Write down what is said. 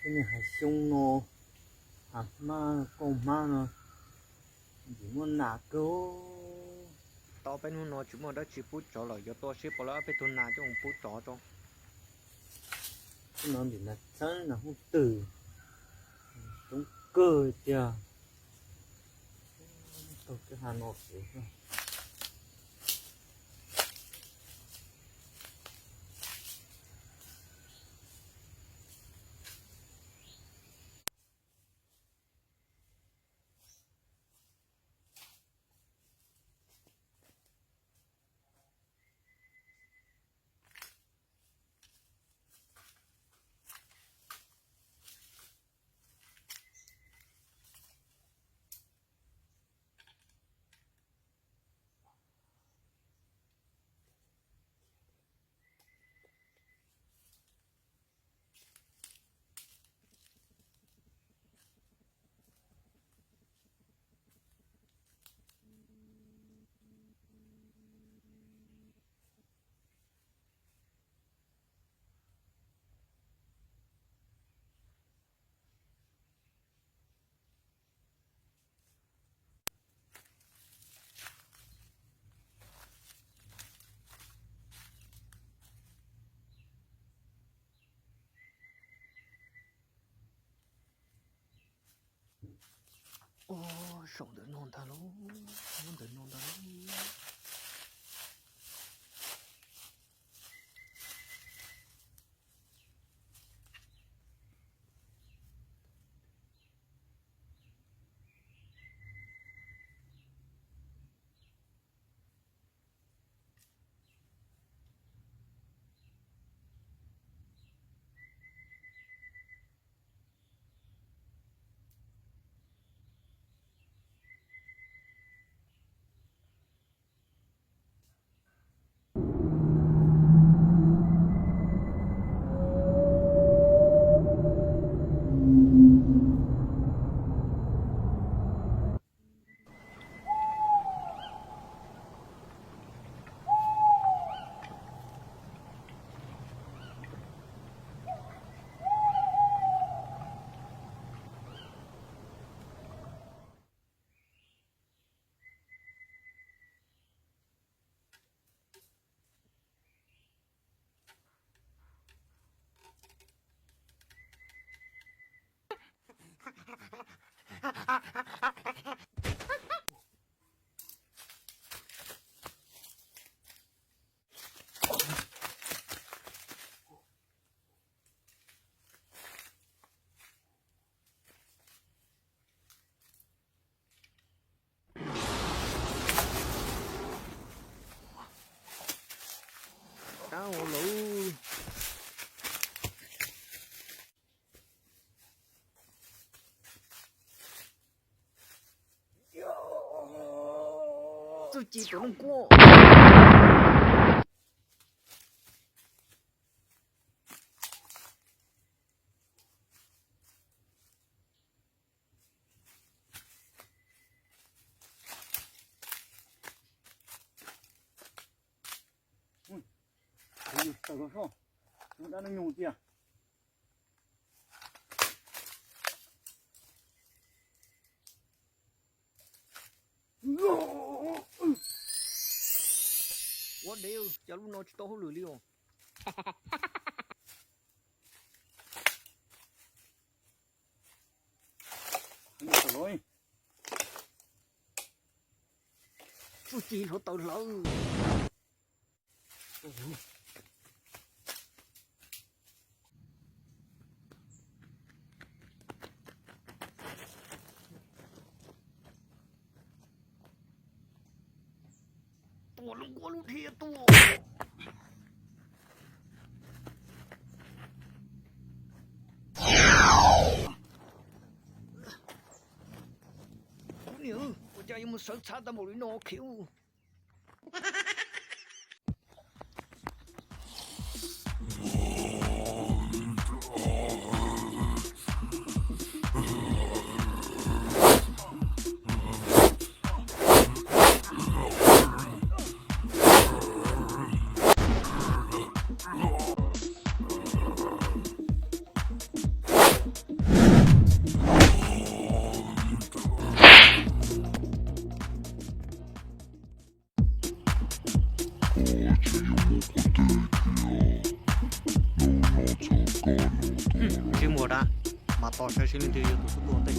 Niag hav xyoob no, hav hmab, kauj hmab no, tsis muaj nas kawg. Tau peb hnub no tsis muaj dab tsi pub tsov lawm, yuav tuaj seb puas lawv ob peb tug nas coj mus pub tsov tso. Hnub no ntim nas txheeb nas hooj twm, coob kawg tiag. Taug kwj ha no pem. Ua, saum ntawm no ntag lauj, ntawm no ntag lauj. Tab ua lawm. Txuj ci tus leej kuab. Tawm los soj, dab no nyuj tiag. Ua dev, cas lub no tsis tau hauj lwm li os. Tsuj ci hluav taws hlawv. Tua lub nkuaj lub dhia tuaj. Kuv niam, ua cas yuav mus sawv txhav tau npaum li no khiv. Tsis yog mus qhov twg thiab, hnub no txog koj no tuaj. Tsis muaj dab, mas tos saib seb leej twg yog tus xub tuaj ntej.